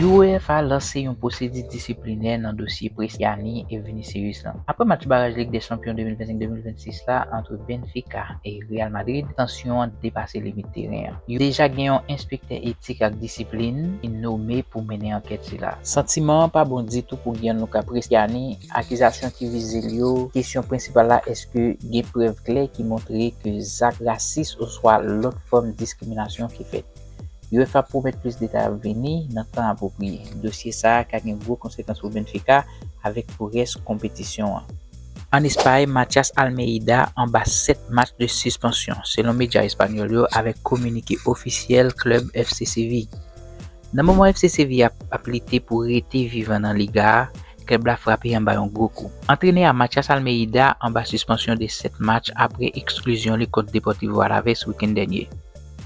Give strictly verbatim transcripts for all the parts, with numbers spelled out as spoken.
UEFA lanse yon pwosedi disiplinè nan dosye Prestiani e Vinicius lan. Apre match baraj Lig dè Chanpyon de mil vennsenk de mil vennsis la ant Benfica e Real Madrid, tansyon an depase limit teren an. Yo deja gen yon enspektè etik ak disiplin ki nome pou mennen ankèt sila. Santiman an pa bon ditou pou Gianluca Prestiani, akizasyon ki vize l yo. Kesyon prensipal la, èske gen prèv klè ki montre ke zak rasis oswa lòt fòm diskriminasyon ki fèt? UEFA pwomèt plis detay ap vini nan tan apwopriye. Dosye sa a ka gen gwo konsekans pou Benfica avèk pou rès konpetisyon an. Ann Espay, Matias Almeida anba sèt match de sispansyon, selon medya espanyòl yo, avèk kominike ofisyèl klèb F C Seville. Nan moman F C Sevilla ap, ap lite pou rete vivan nan liga a, klèb la frape anba yon gwo kou. Antrenè a, Matias Almeida, anba sispansyon de sèt match apre eksklizyon li kont Deportivo Alaves wikenn dènye.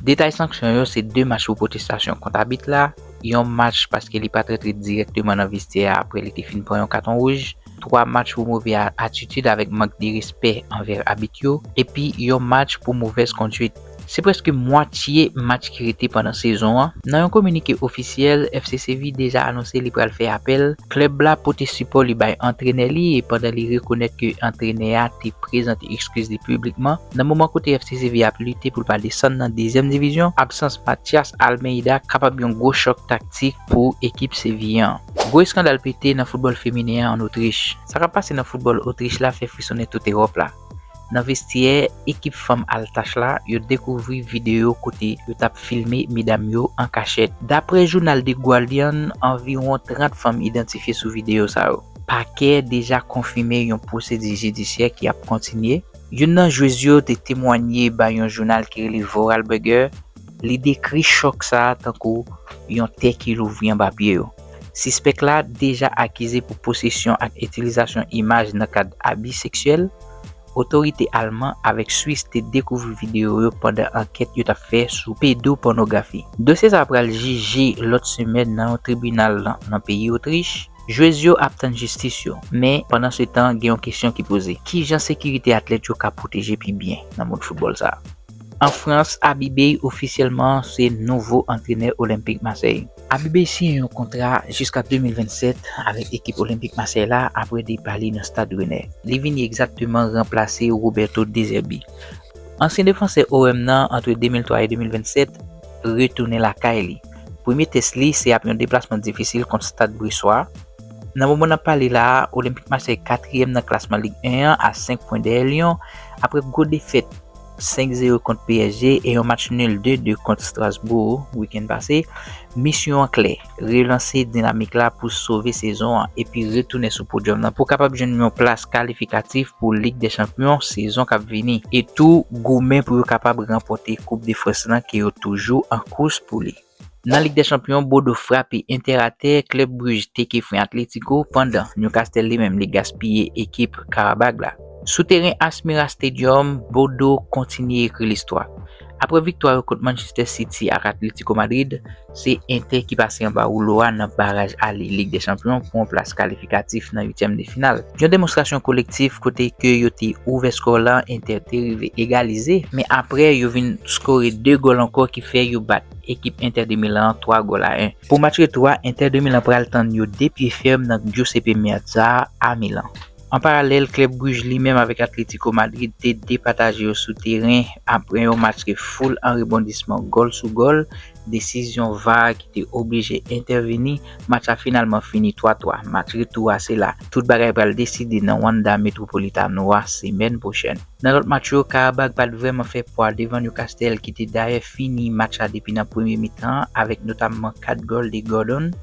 Detay sanksyon yo se de match pou pwotestasyon kont abit la, yon match paske li pa t rantre dirèkteman nan vestyè a apre li te fin pran yon katon wouj, twa match pou move a-, atitid avèk mank de respè anvè abit yo, epi yon match pou movèz konduit. Se prèske mwatye match ki rete pandan sezon an. Nan yon kominike ofisyèl, F C Seville deja anonse li pral fè apèl. Klèb la pote sipò li bay antrenè li e pandan li rekonèt ke antrenè a te prezante ekskiz li piblikman, nan moman kote F C Sevilla ap lite pou l pa desann nan dezyèm divizyon, absans Matias Almeida kapab yon gwo chòk taktik pou ekip sevilyen an. Gwo eskandal pete nan foutbòl feminen an ann Otrich. Sa k ap pase nan foutbòl Otrich la fè frisonnen tout Ewòp la. Nan vestyè ekip fanm Altach la, yo dekouvri videyo kote yo t ap filme medam yo an kachèt. Daprè jounal The Guardian, anviwon trant fanm idantifye sou videyo sa yo. Pakè deja konfime yon pwosedi jidisyè ki ap kontinye. Youn nan jwez yo te temwanye bay yon jounal ki rele Vorarlberger. Li dekri chòk sa a tankou yon tè ki louvri anba pye yo. Sispèk la deja akize pou posesyon ak itilizasyon imaj nan kad abi seksyèl. Otorite alman avèk swis te dekouvri videyo yo pandan ankèt yo t ap fè sou pedopònografi. Dosye sa a pral jije lòt semèn nan yon tribinal nan, nan peyi Otrich. Jwez yo ap tann jistis yo, men pandan se tan, gen yon kesyon ki poze. Kijan sekirite atlèt yo ka pwoteje pi byen nan mond foutbòl sa a? An Frans, Abi Bey ofisyèlman se nouvo antrenè Olympique Marseille. Abi Bey siyen yon kontra jiska de mil vennsèt avèk ekip Olympique Marseille la apre depa li nan Stade Rennais. Li vini egzakteman ranplase Roberto De Zerbi. Ansyen defansè O M nan ant de mil twa e de mil vennsèt retounen lakay li. Premye tès li se ap yon deplasman difisil kont Stade Brestois. Nan moman n ap pale la a, Olympique Marseille katriyèm nan klasman Lig en an a senk pwen dèyè Lyon, apre gwo defèt senk zewo kont P S G e yon match nil de de kont Strasbourg wikenn pase. Misyon an klè, relanse dinamik la pou sove sezon an epi retounen sou podyòm nan pou kapab jwenn yon plas kalifikatif pou Lig dè Chanpyon sezon k ap vini, e tou goumen pou yo kapab ranpòte Koup de Frans lan ke yo toujou an kous pou li. Nan Lig dè Chanpyon, Bordeaux frape Inter atè, klèb Bruges te kefren Atletico, pandan Newcastle li menm li gaspiye ekip Karabag la. Sou teren Asmira Stadium, Bordeaux kontinye ekri listwa. Apre viktwa yo kont Manchester City ak Atletico Madrid, se Inter ki pase anba woulo a nan baraj ale Lig dè Chanpyon pou yon plas kalifikatif nan uityèm de final. Yon demonstrasyon kolektif kote ke yo te ouvè skò lan, Inter te rive egalize, men apre yo vin skore de gòl ankò ki fè yo bat ekip Inter de Milan an twa gòl a en. Pou match retou a, Inter de Milan pral tann yo de pye fèm nan Giuseppe Meazza a Milan. An paralèl, klèb Bruges li menm avèk Atletico Madrid te depataje yo sou teren apre yon match ke foul an rebondisman gòl sou gòl, desizyon var ki te oblije entèveni, match la finalman fini twa twa. Match retou a se la tout bagay pral deside nan Wanda Metropolitano a semèn pwochèn. Nan lòt match yo, Karabag pa t vrèman fè pwa devan Newcastle ki te dayè fini match la depi nan premye mitan an avèk notamman kat gòl de Gordon,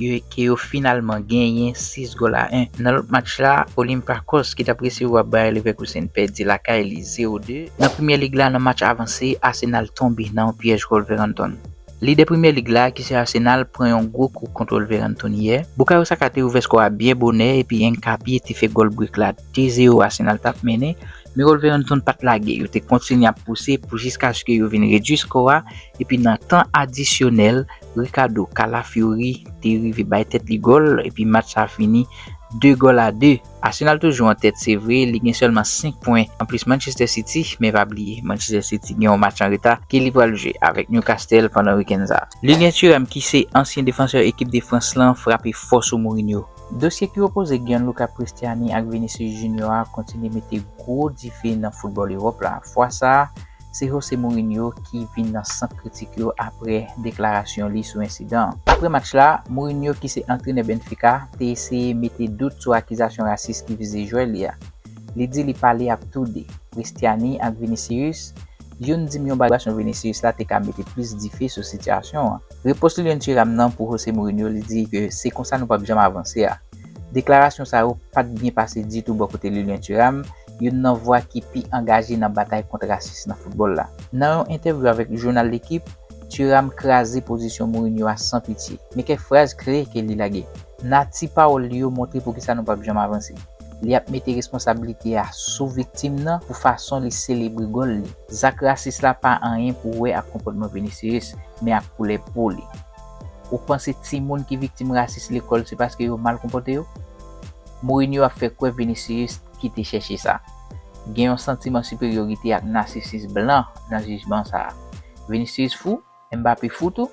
yo, ke yo finalman genyen sis gòl a en. Nan lòt match la, Olympiakos ki t ap resevwa Bayer Leverkusen pèdi lakay li zewo de. Nan Premyè Lig la, nan match avanse, Arsenal tonbe nan yon pyèj Wolverhampton. Lidè Premyè Lig la ki se Arsenal pran yon gwo kou kont Wolverhampton yè. Bukayo Saka te ouvè skò a byen bonè epi Nkapie te fè gòl brek la de zewo Arsenal t ap mennen. Men Wolverhampton pa t lage, yo te kontinye ap pouse pou jiskaske yo vin redui skò a, epi nan tan adisyonèl, Ricardo Calafiori te rive bay tèt li gòl, epi match sa fini de gòl a de. Arsenal toujou an tèt, se vre, li gen sèlman senk pwen anplis Manchester City, men pa bliye, Manchester City gen yon match an reta ke li pral jwe avèk Newcastle pandan wikenn sa. Lilian Thuram, ki se ansyen defansè ekip de Frans lan, frape fò sou Mourinho. Dosye ki opoze Gianluca Prestiani ak Vinicius Junior a kontinye mete gwo dife nan foutbòl Ewòp la. Fwa sa a, se Jose Mourinho ki vin nan sant kritik yo apre deklarasyon li sou ensidan an. Apre match la, Mourinho, ki se antrenè Benfica, te eseye mete dout sou akizasyon rasis ki vize jwè li a. Li di li pale ak tou de, Prestiani ak Vinicius. Youn di m yon bagay sou Vinicius la te ka mete plis dife sou sitiyasyon an. Repons Lilian Thuram nan pou Jose Mourinho, li di ke se konsa nou p ap janm avanse a. Deklarasyon sa yo pa t byen pase ditou bò kote Lilian Thuram, youn nan vwa ki pi angaje nan batay kont rasis nan foutbòl la. Nan yon entèvyou avèk jounal L'Équipe, Thuram kraze pozisyon Mourinho a san pitye. Men kèk fraz kle ke li lage. Nati pawòl li yo montre poukisa nou p ap janm avanse. Li ap mete responsablite a sou viktim nan pou fason li selebre gòl li. Zak rasis la pa anyen pou wè ak konpòtman Vinicius, men ak koulè po li. Ou panse timoun ki viktim rasis lekòl se paske yo mal konpòte yo? Mourinho ap fè kwè Vinicius ki te chèche sa. Gen yon santiman siperyorite ak nasisis blan nan jijman sa a. Vinicius fou? Mbappé fou tou?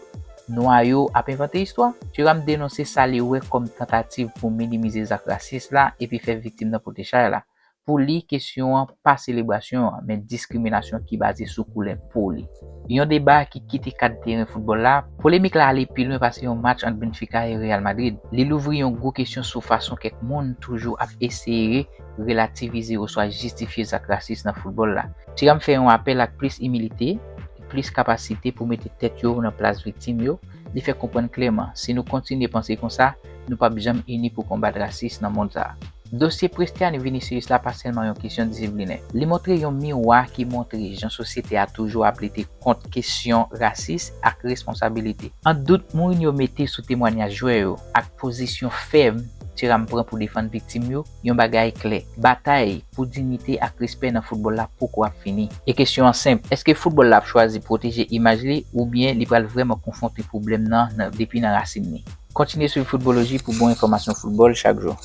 Nwa yo ap envante istwa? Thuram denonse sa li wè kòm tantativ pou minimize zak rasis la epi fè viktim nan pote chay la. Pou li, kesyon an pa selebrasyon an, men diskriminasyon ki baze sou koulè po li. Yon deba ki kite kad teren foutbòl la, polemik la ale pi lwen pase yon match ant Benfica e Real Madrid. Li louvri yon gwo kesyon sou fason kèk moun toujou ap eseye relativize oswa jistifye zak rasis nan foutbòl la. Thuram fè yon apèl ak plis imilite, plis kapasite pou mete tèt yo nan plas viktim yo. Li fè konprann klèman, si nou kontinye panse konsa, nou p ap janm ini pou konbat rasis nan mond sa a. Dosye Prestiani Vinicius la pa sèlman yon kesyon disiplinè. Li montre yon miwa ki montre jan sosyete a toujou ap lite kont kesyon rasis ak responsabilite. An dout Mourinho mete sou temwanyaj jwè yo ak pozisyon fèm Thuram pran pou defann viktim yo, yon bagay klè. Batay pou diyite ak respè nan foutbòl la poko ap fini. E kesyon an senp, èske foutbòl la ap chwazi pwoteje imaj li oubyen li pral vrèman konfwonte pwoblèm nan, nan, depi nan rasin li? Kontinye swiv Footballogy pou bon enfòmasyon foutbòl chak jou.